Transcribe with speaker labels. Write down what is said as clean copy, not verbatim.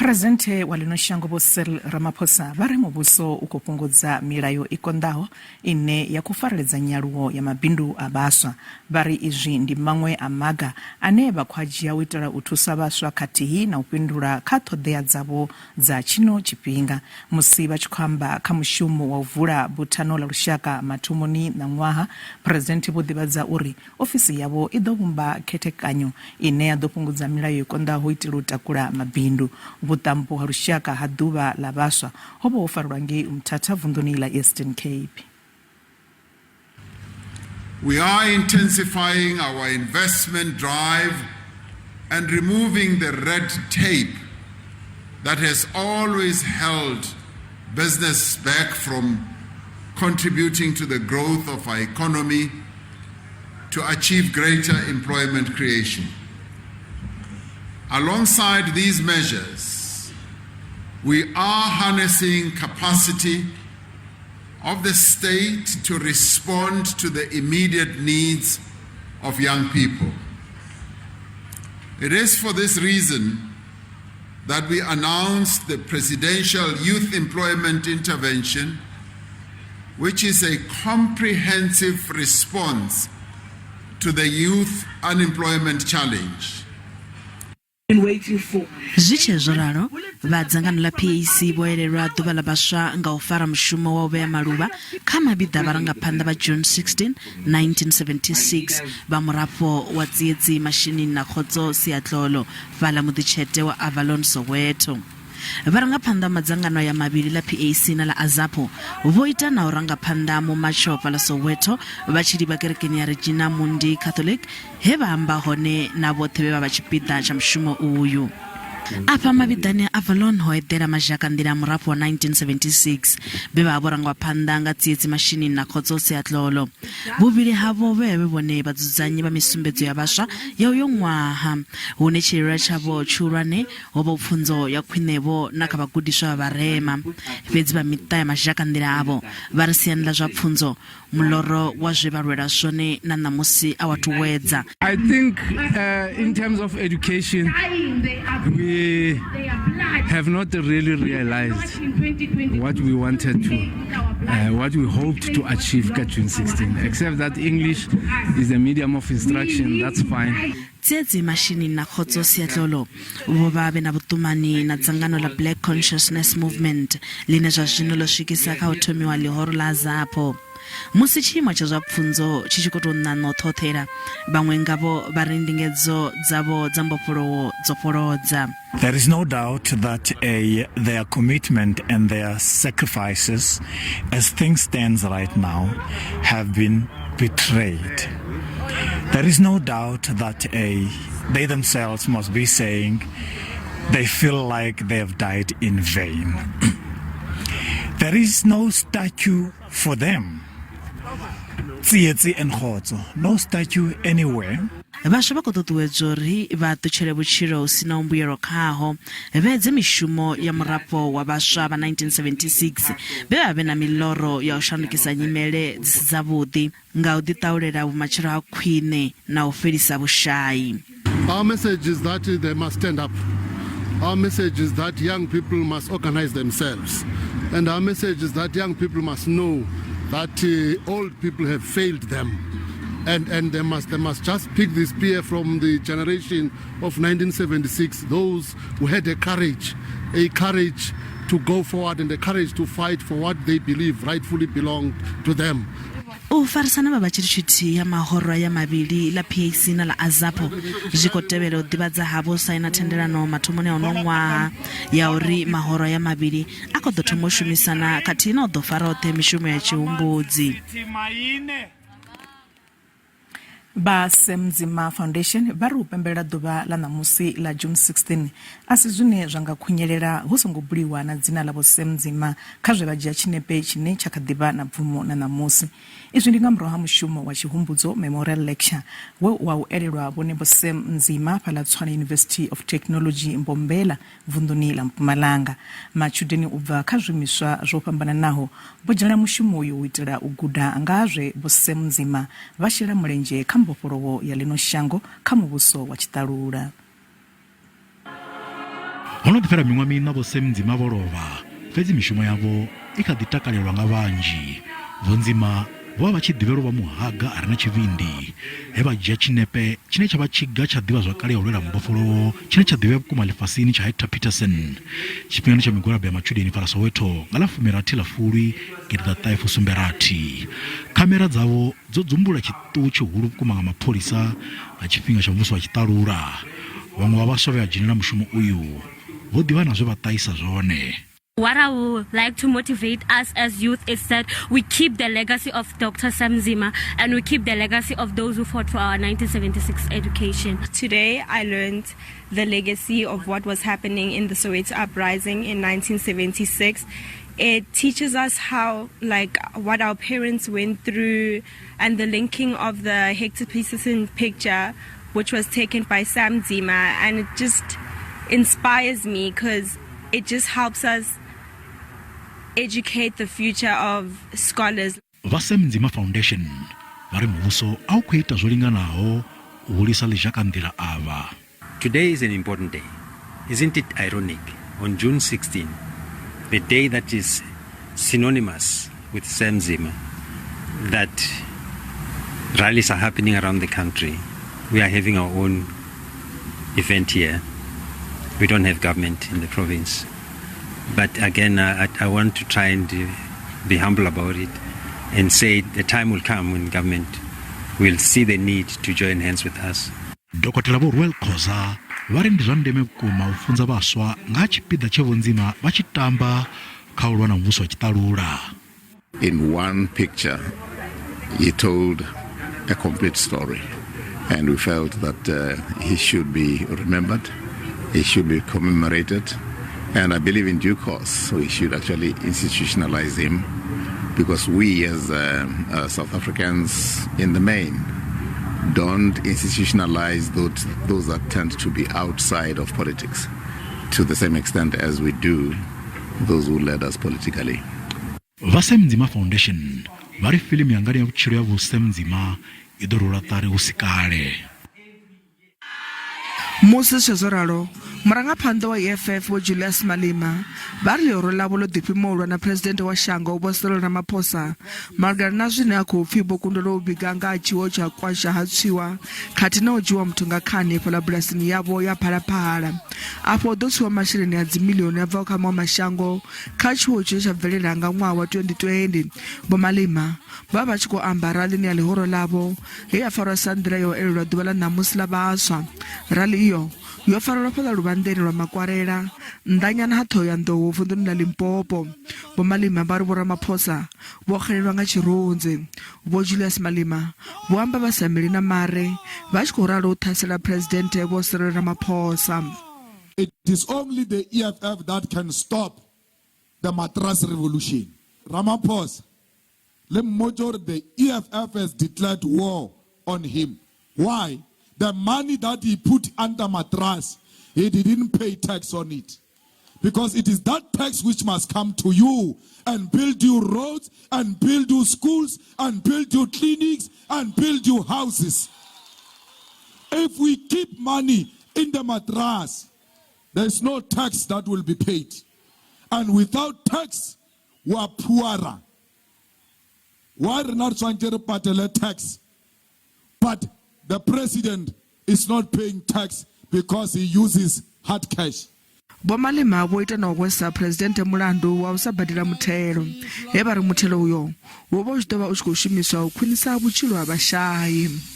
Speaker 1: Phresidennde wa ḽino shango Vho Cyril Ramaphosa vha ri muvhuso u khou fhungudza milayo i konḓaho ine ya khou fareledza nyaluwo ya mabindu a vhaswa. Vha ri izwi ndi maṅwe a maga ane vha khou a dzhia u itela u thusa vhaswa khathihi na u fhindula kha ṱhoḓea dzavho dza tshino tshifhinga. Musi vha tshi khou amba kha mushumo wa u vula Buthano ḽa Lushaka mathomoni ṋaṅwaha, Phresidennde vho ḓivhadza uri Ofisi yavho i ḓo vhumba khethekanyo ine ya ḓo fhungudza milayo i konḓaho u itela u takula mabindu. Vhuṱambo ha lushaka ha Ḓuvha ḽa Vhaswa ho vha ho farelwa ngei Umtata vunḓuni ḽa Eastern Cape.
Speaker 2: We are intensifying our investment drive and removing the red tape that has always held business back from contributing to the growth of our economy to achieve greater employment creation. Alongside these measures, we are harnessing capacity of the state to respond to the immediate needs of young people. It is for this reason that we announced the Presidential Youth Employment Intervention, which is a comprehensive response to the youth unemployment challenge.
Speaker 3: Zwi tshee zwo ralo, vha dzangano ḽa PAC vho elelwa Ḓuvha ḽa Vhaswa nga u fara mushumo wa u vhea maluvha kha mavhiḓa a vharangaphanḓa vha June 16, 1976 vha murafho wa Tsietsi Mashinini na Khotso Seatlholo fhaḽa muḓitshete wa Avalon Soweto. Vharangaphanḓa vha madzangano aya mavhili ḽa PAC na ḽa AZAPO vho ita na u ranga phanḓa mumatsho fhaḽa Soweto vha tshi livha kerekeni ya Regina Mundi Catholic he vha amba hone na vhoṱhe vhe vha vha tshipiḓa tsha mushumo uyu. Afha mavhiḓani a Avalon ho eḓela mazhakanḓila a murafho wa 1976 vhe vha vha vho rangwa phanḓa nga Tsietsi Mashinini na Khotso Seatlholo. Vhuvhili havho vhe vha vhe vhone vhadzudzanyi vha misumbedzo ya vhaswa ya uyo ṅwaha, hune tshililelwa tshavho tshihulwane ho vha u pfunzo ya khwine-vho na kha vhagudiswa vha vharema. Fhedzi vha miṱa ya mazhakanḓila avho vha ri siani ḽa zwa pfunzo Muloro wa zwe vha lwela zwone na ṋamusi a wathu wedza.
Speaker 4: I think in terms of education we have not really realized what we wanted to what we hoped to achieve ka June 16 except that English is the medium of instruction that's fine.
Speaker 3: Tsietsi Mashinini na Khotso Seatlholo vho vha vhe na vhuṱumani na dzangano ḽa Black Consciousness Movement ḽine zwa zwino ḽo swikisa kha u thomiwa ḽihoro ḽa AZAPO. Musi tshiimo tsha zwa pfunzo tshi tshi khou tou ṋaṋa u ṱhoṱhela, vhaṅwe ngavho vha ri ndingedzo dzavho dza mbofholowo dzo fholodza.
Speaker 5: There is no doubt that a, their commitment and their sacrifices, as things stands right now, have been betrayed. There is no doubt that a, they themselves must be saying they feel like they have died in vain. There is no statue for them. Tsietsi and Khotso, no statue anywhere.
Speaker 3: Vhaswa vha khou ṱuṱuwedzwa uri vha ṱutshele vhutshilo hu si na mbuyelo khaho, vha edze mishumo ya murafho wa vhaswa vha 1976 vhe vha vhe na miloro ya u shandukisa nyimele dzi si dzavhuḓi nga u ḓiṱahulela vhumatshelo ha khwine na u fhelisa vhushai.
Speaker 6: Our message is that they must stand up. Our message is that young people must organize themselves. And our message is that young people must know that old people have failed them. And they must just pick this spear from the generation of 1976, those who had a courage to go forward and the courage to fight for what they believe rightfully belonged to them.
Speaker 3: U farisana vha vha tshithu tshithihi ya mahoro aya mavhili ḽa PAC na ḽa AZAPO zwi khou tevhela u ḓivhadza havho u saina thendelano mathomoni a uno ṅwaha ya uri mahoro aya mavhili a khou ḓo thoma u shumisana khathihi na u ḓo fara oṱhe mishumo ya tshihumbudzi.
Speaker 1: Vha Sam Nzima Foundation vha ri u pembelela ḓuvha ḽa ṋamusi ḽa June 16 a si zwine zwa nga khunyelela hu songo buliwa na dzina ḽa Vho Sam Nzima kha zwe vha dzhia tshinepe tshine tsha kha ḓi vha na bvumo na ṋamusi. Izwi ndi nga murahu ha mushumo wa tshihumbudzo Memorial Lecture we wa u elelwa vhone Vho Sam Nzima fhaḽa Tshwane University of Technology Mbombela vunḓuni ḽa Mpumalanga. Matshudeni u bva kha zwiimiswa zwo fhambananaho vho dzhenela mushumo uyu u itela u guda nga ha zwe Vho Sam Nzima vha shela mulenzhe kha mbofholowo ya ḽino shango kha muvhuso wa tshiṱalula.
Speaker 7: Ho no ḓi fhela miṅwaha miṋa Vho Sam Nzima vho lovha, fhedzi mishumo yavho i kha ḓi takalelwa nga vhanzhi. Vho Nzima vho vha vha tshi ḓivhelwa u vha muhaga a re na tshivhindi, he vha dzhia tshinepe tshine tsha vha tshiga tsha ḓivhazwakale ya u lwela mbofholowo tshine tsha ḓivhea vhukuma ḽifhasini tsha Hector Pieterson tshifhingani tsha migwalabo ya matshudeni fhaḽa Soweto nga ḽa 16 ḽa Fulwi 1960. Khamera dzavho dzo dzumbulula tshiṱuhu tshihulu vhukuma nga mapholisa nga tshifhinga tsha muvhuso wa tshiṱalula. Vhaṅwe vha vhaswa vhe vha dzhenela mushumo uyu vho ḓi vha na zwe vha ṱahisa zwone.
Speaker 8: What I would like to motivate us as youth is that we keep the legacy of Dr. Sam Nzima and we keep the legacy of those who fought for our 1976 education.
Speaker 9: Today I learned the legacy of what was happening in the Soweto uprising in 1976. It teaches us how, like, what our parents went through and the linking of the Hector Pieterson picture, which was taken by Sam Nzima, and it just inspires me because it just helps us educate the future of scholars.
Speaker 7: Vha Sam Nzima Foundation vha ri muvhuso a u khou ita zwo linganaho u hulisa ḽizhakanḓila avha.
Speaker 10: Today is an important day. Isn't it ironic? On June 16, the day that is synonymous with Sam Nzima, that rallies are happening around the country. We are having our own event here. We don't have government in the province. But again, I want to try and be humble about it and say the time will come when government will see the need to join hands with us.
Speaker 7: Dokotela Vho Ruel Khoza vha ri ndi zwa ndeme vhukuma u funza vhaswa nga ha tshipiḓa tshe Vho Nzima vha tshi tamba kha u lwa na muvhuso wa tshiṱalula.
Speaker 11: In one picture, he told a complete story, and we felt that he should be remembered, he should be commemorated, and I believe in due course we should actually institutionalize him, because we as South Africans in the main don't institutionalize those that tend to be outside of politics to the same extent as we do those who led us politically.
Speaker 7: Vha Sam Nzima Foundation vha ri fiḽimu ya ngani ya vhutshilo ya Vho Sam Nzima i ḓo rwelwa ṱari hu si kale.
Speaker 12: Musi zwi zwo ralo, murangaphanḓa wa EFF Vho Julius Malema vha ri ḽihoro ḽavho ḽo ḓifhima u lwa na phresidennde wa shango Vho Cyril Ramaphosa malugana na zwine a khou pfi vho kundelwa u vhiga nga ha tshiwo tsha kwasha ha tswiwa khathihi na u dzhiwa muthu nga khani fhaḽa bulasini yavho ya Phalaphala. Afho ho ḓo tswiwa masheleni a dzimiḽioni a bvaho kha maṅwe mashango kha tshiwo tshine tsha bvelela nga ṅwaha wa 2020. Vho Malema vha vha tshi khou amba raḽini ya ḽihoro ḽavho he ya farwa sa nḓila ya u elelwa ḓuvha ḽa ṋamusi ḽa vhaswa. Rali iyo yo farelwa fhaḽa luvhanḓeni lwa Makwarela, nnḓanyana ha Ṱhohoyanḓou vunḓuni ḽa Limpopo. Vho Malema vha ri Vho Ramaphosa vho xelelwa nga tshirunzi. Vho Julius Malema vho amba vha sa meli na mare vha tshi khou ralo u ṱhasela Phresidennde Vho Cyril Ramaphosa.
Speaker 13: It is only the EFF that can stop the mattress revolution. Ramaphosa le mmotse gore the EFF has declared war on him. Why? The money that he put under mattress, he didn't pay tax on it. Because it is that tax which must come to you and build you roads and build you schools and build you clinics and build you houses. If we keep money in the mattress, there is no tax that will be paid. And without tax, we are poorer. Why rena re tshwanetse re patele tax? But the president is not paying tax because he uses hard cash.
Speaker 12: Vho Malema vho ita na u hwesa Phresidennde mulandu wa u sa badela muthelo, he vha ri muthelo uyo wo vha u tshi ḓo vha u tshi khou shumiswa u khwinisa vhutshilo ha vhashai.